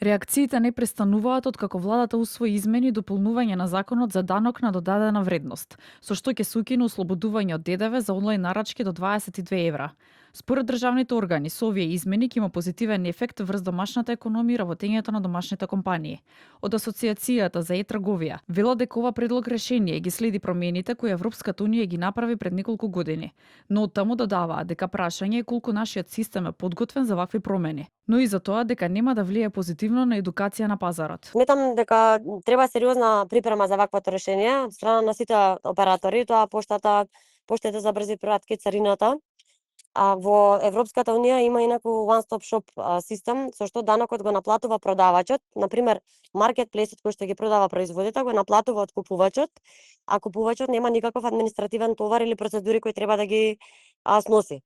Реакциите не престануваат откако владата усвои измени и дополнување на законот за данок на додадена вредност, со што ќе се укине ослободување од ДДВ за онлайн нарачки до 22 евра. Според државните органи, со овие измени ќе има позитивен ефект врз домашната економија и работењето на домашните компании. Од Асоциацијата за е-трговија велат дека ова предлог решение ги следи промените кои Европската унија ги направи пред неколку години, но од таму додаваат дека прашање е колку нашиот систем е подготвен за вакви промени, но и за тоа дека нема да влие позитивно на едукација на пазарот. Сметам дека треба сериозна припрема за ваквото решение од страна на сите оператори, тоа поштите за брзи пратки, царината. А во Европската унија има инаку one-stop shop систем со што данокот го наплатува продавачот, например маркетплейсот кој што ги продава производите го наплатува од купувачот, а купувачот нема никаков административен товар или процедури кои треба да ги сноси.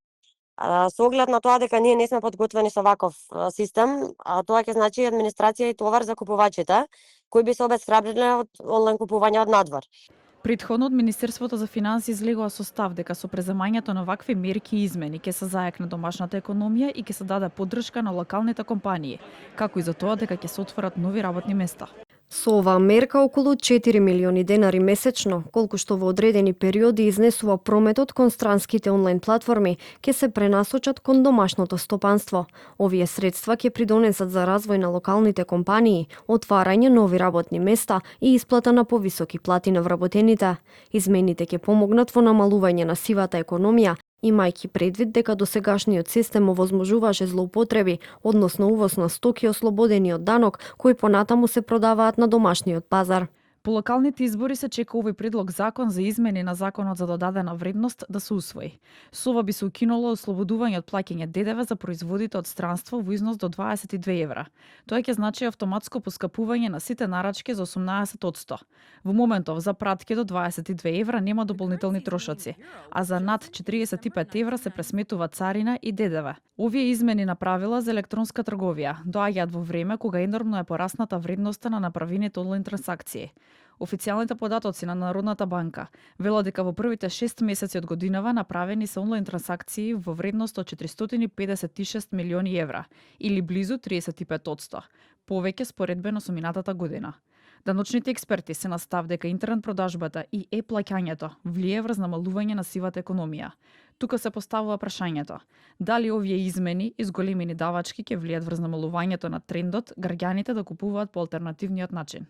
Со оглед на тоа дека ние не сме подготвени со ваков систем, тоа ќе значи администрација и товар за купувачите, кои би се обесхрабриле од онлайн купување од надвор. Претходно од Министерството за финансии излегува со став дека со преземањето на вакви мерки и измени ќе се зајакне домашната економија и ќе се даде поддршка на локалните компании, како и за тоа дека ќе се отворат нови работни места. Со оваа мерка околу 4 милиони денари месечно, колку што во одредени периоди изнесува прометот кон странските онлайн платформи, ќе се пренасочат кон домашното стопанство. Овие средства ќе придонесат за развој на локалните компании, отварање нови работни места и исплата на повисоки плати на вработените. Измените ќе помогнат во намалување на сивата економија, имајќи предвид дека досегашниот систем овозможуваше злоупотреби, односно увоз на стоки ослободени од данок, кои понатаму се продаваат на домашниот пазар. По локалните избори се чека овој предлог закон за измени на законот за додадена вредност да се усвои. Со ова би се укинуло ослободување од плаќање ДДВ за производите од странство во износ до 22 евра. Тоа ќе значи автоматско поскапување на сите нарачки за 18%. Во моментов за пратки до 22 евра нема дополнителни трошоци, а за над 45 евра се пресметува царина и ДДВ. Овие измени на правила за електронска трговија доаѓаат во време кога енормно е порасната вредноста на направените онлайн трансакции. Официјалните податоци на Народната банка велат дека во првите 6 месеци од годинава направени се онлайн трансакции во вредност од 456 милиони евра, или близу 35%, повеќе споредбено со минатата година. Даночните експерти се на став дека интернет продажбата и е-плаќањето влие врз намалување на сивата економија. Тука се поставува прашањето: дали овие измени и зголемени давачки ќе влијат врз намалувањето на трендот граѓаните да купуваат по алтернативниот начин?